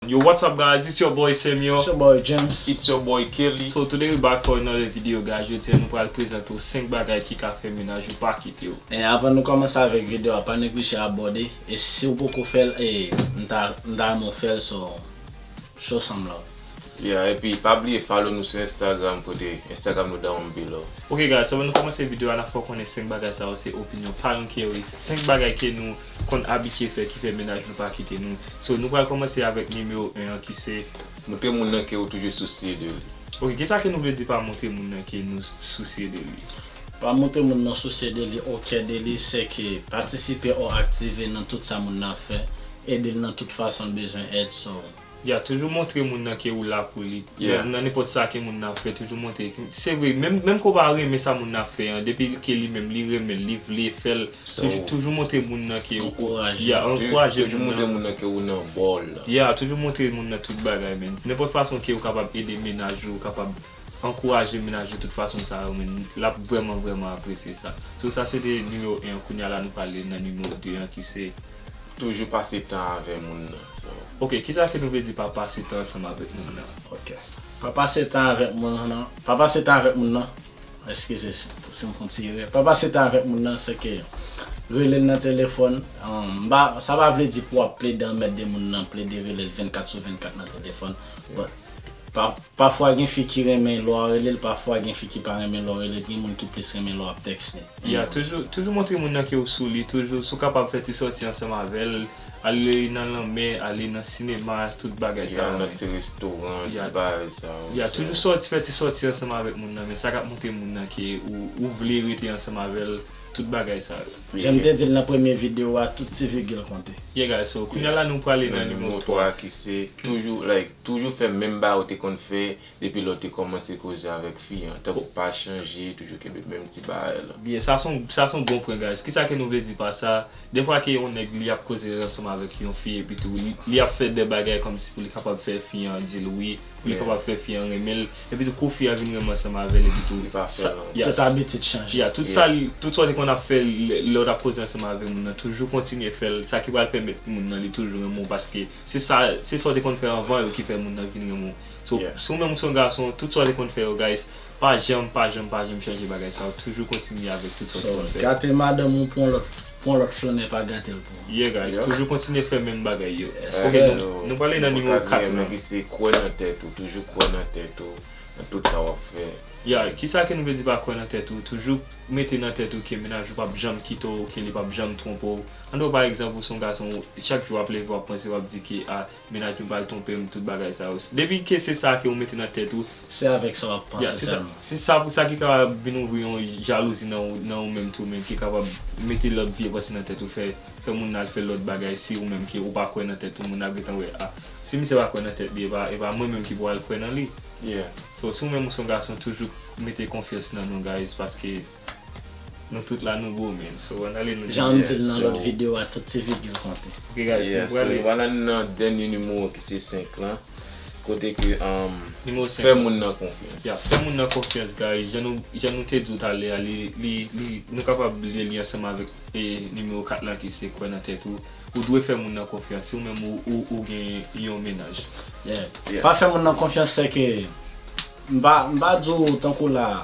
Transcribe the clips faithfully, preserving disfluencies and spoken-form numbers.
Yo, what's up, guys? It's your boy Samuel. It's your boy James. It's your boy Kelly. So today we back for another video, guys. Jodi a nou pral prezante w senk bagay ki ka fè mennaj ou pa kite w. E avan nou kòmanse avèk videyo a, pa neglije abòne. E si w poko fè l, e, m ta, m ta renmen w fè l, so, show some love. Yeah, epi pa bliye follow nou sou Instagram, kote Instagram nou down below. Ok guys, avan nou kòmanse videyo a, n ap fè w konnen senk bagay sa yo se opinyon pa nou ke yo ye, se senk bagay ke nou konn abitye fè ki fè mennaj nou pa kite nou. So nou pral kòmanse avèk nimewo en an ki se. Montre moun nan ke ou toujou sousye de li. Ok, kisa ke nou vle di pa montre moun nan ke nou sousye de li? Pa montre moun nan sousye de li, ou kè de li, se ke patisipe ou aktive nan tout sa moun nan ap fè, ede l nan tout fason l bezwen èd, so. Ya, toujou montre moun nan ke ou la pou li. Yeah. Nan, nan nenpòt sa ke moun nan ap fè, toujou montre. Se vre, menm, menm ke w pa renmen sa moun nan ap fè an, depi ke li menm li renmen l, li vle fè l, toujou, toujou montre moun nan ke ou. Ankouraje. Ya, ankouraje moun nan. Toujou montre moun nan ke ou nan bò l. Ya, toujou montre moun nan tout bagay, men. Nenpòt fason ke ou kapab ede mennaj ou, ou kapab ankouraje mennaj ou tout fason sa yo, men, l ap vrèman, vrèman apresye sa. So, sa se te nimewo en an, kounye a la nou pral nan nimewo de an ki se. Toujou pase tan avè moun nan. So. Ok, kisa ke nou vle di pa pase tan ansanm avèk moun nan? Ok. Pa pase tan avèk moun nan. Pa pase tan avèk moun nan. Eskize si, si m fè yon ti erè. Pa pase tan avèk moun nan, se ke rele l nan telefòn. An, m pa, sa pa vle di pou w ap plede anmède moun nan, plede rele l vennkat sou vennkat nan telefòn. But, pa, pafwa gen fi ki renmen lè w rele l, pafwa gen fi ki pa renmen lè w rele l, gen moun ki plis renmen lè w ap tèkste. Ya, toujou, toujou montre moun nan ke ou sou li, toujou, si w kapab fè ti sòti ansanm avè l, ale nan lanmè, ale nan sinema, tout bagay sa yo. Ya, nan ti restoran, ti bagay sa yo. Ya, toujou sòti, fè ti sòti ansanm avèk moun nan, men sa k ap montre moun nan ke ou, ou vle rete ansanm avè l, tout bagay sa yo. Jan m te di l nan premye videyo a, tout ti vigil konte. Yeah guys, so kounye a la nou prale nan nimewo twa. Nimewo twa ki se toujou, like, toujou fè menm bagay ou te konn fè depi lè w te kòmanse koze avèk fi an. Tankou pa chanje, toujou kenbe menm ti bagay la. Yeah, sa se yon, sa se yon bon pwen, guys. Kisa ke nou vle di pa sa? Defwa ke yon nèg li ap koze ansanm avèk yon fi, epi tou li, li ap fè de bagay kòmsi pou li kapab fè fi an di l wi, pou li kapab fè fi an renmen l, epi tou kou fi an vin renmen ansanm avè l, epi tou. Li pa fè l ankò. Tout abitid chanje. Yeah, tout sa, tout sa w te konn ap fè lè, lè w t ap koze ansanm avèk moun nan, toujou kontinye fè l, sa ki pral pèmèt moun nan li toujou renmen w, paske se sa, se sa w te konn fè anvan yo ki fè moun nan vin renmen w. So, si w menm ou se yon gason, tout sa w te konn fè yo, guys, pa janm, pa janm, pa janm chanje bagay sa yo. Toujou kontinye avèk tout sa w te konn fè. So, gate madanm ou pou yon lòt, pou yon lòt flannè pa gate l pou ou. Yeah, guys, toujou kontinye fè menm bagay yo. Ok, nou, nou prale nan nimewo kat la. Ki se kwè nan tèt ou, toujou kwè nan tèt ou, nan tout sa w ap fè. Yeah, kisa ke nou vle di pa kwè nan tèt ou? Toujou mete nan tèt ou ke mennaj ou p ap janm kite w, ke li p ap janm twonpe w. Ann pran pa egzanp, ou se yon gason, chak jou w ap leve, w ap panse, w ap di ke, a, mennaj mwen pral twonpe m, tout bagay sa yo. Depi ke se sa ke ou mete nan tèt ou. Se avèk sa w ap panse sèlman. Se sa pou sa ki kapab vin ouvri yon jalouzi nan ou, nan ou menm tou menm, ki kapab mete lòt vye panse nan tèt ou, fè, fè moun nan al fè lòt bagay, si ou menm ke ou pa kwè nan tèt ou, moun nan ap gentan wè, a, si misye pa kwè nan tèt li, e pa, e pa mwen menm ki pral kwè nan li. So, si ou menm ou se yon gason, toujou mete konfyans nan nou, guys, paske Nou tout la nou gwo, man. So, ann ale nan. Jan m di l nan lòt videyo a, tout ti vigil konte. Ok, guys, nou prale. So, nou prale nan dènye nimewo ki se senk lan. Kote ke, um, fè moun nan konfyans. Yeah, fè moun nan konfyans, guys. Jan nou, jan nou te di w talè a, li, li, li, nou kapab li, li ansanm avèk, e, nimewo kat lan ki se kwè nan tèt ou. Ou dwe fè moun nan konfyans. Si ou menm ou, ou, ou gen yon mennaj. Yeah. Pa fè moun nan konfyans, se ke, m pa, m pa di w tankou la,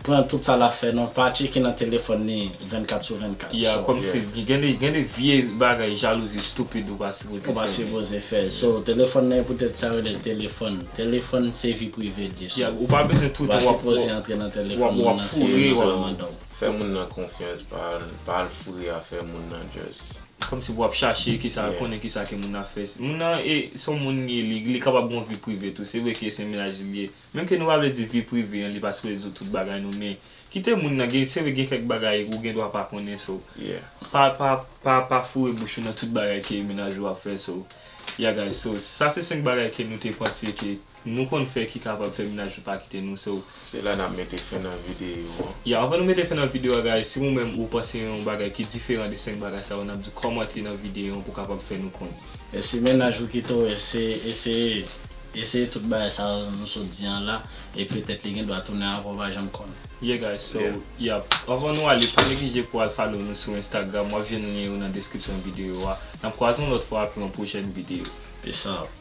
pran tout sa l ap fè non, pa tcheke nan telefòn li vennkat sou vennkat. Yeah, kòmsi gen de, gen de vye bagay jalouzi stupid ou pa sipoze fè. Ou pa sipoze fè. So, telefòn nan e poutèt sa yo rele l telefòn. Telefòn se vi prive l ye. So, ou pa bezwen toutan w ap, w ap, w ap foure, w ap. Fè moun nan konfyans, pa al, pa al foure afè moun nan, just. Kòmsi pou w ap chache kisa, konnen kisa ke moun nan ap fè. Moun nan, e, se yon moun li ye, li, li kapab gen yon vi prive tou. Se vre ke se mennaj li ye. Menm ke nou pa vle di vi prive an, li pa sipoze di w tout bagay non, men kite moun nan, gen, se vre gen kèk bagay ou gen dwa pa konnen, so. Pa, pa, pa, pa foure bouch ou nan tout bagay ke mennaj ou ap fè, so. Yeah, guys, so, sa se senk bagay ke nou te panse ke nou konn fè ki kapab fè mennaj nou pa kite nou, so. Se la n ap mete fen nan videyo a. Yeah, anvan nou mete fen nan videyo a, guys, si ou menm ou panse yon bagay ki diferan de senk bagay sa yo, n ap di w kòmante nan videyo an pou w kapab fè nou konnen. E si mennaj ou kite w, eseye, eseye, eseye tout bagay sa yo nou sot di an la, e petèt li gen dwa tounen avè w, ou pa janm konnen. Yeah, guys, so, yeah. Anvan nou ale, pa neglije pou w al follow nou sou Instagram, w ap jwenn lyen yo nan deskripsyon videyo a. N ap kwaze yon lòt fwa pou yon pwochèn videyo. Peace out.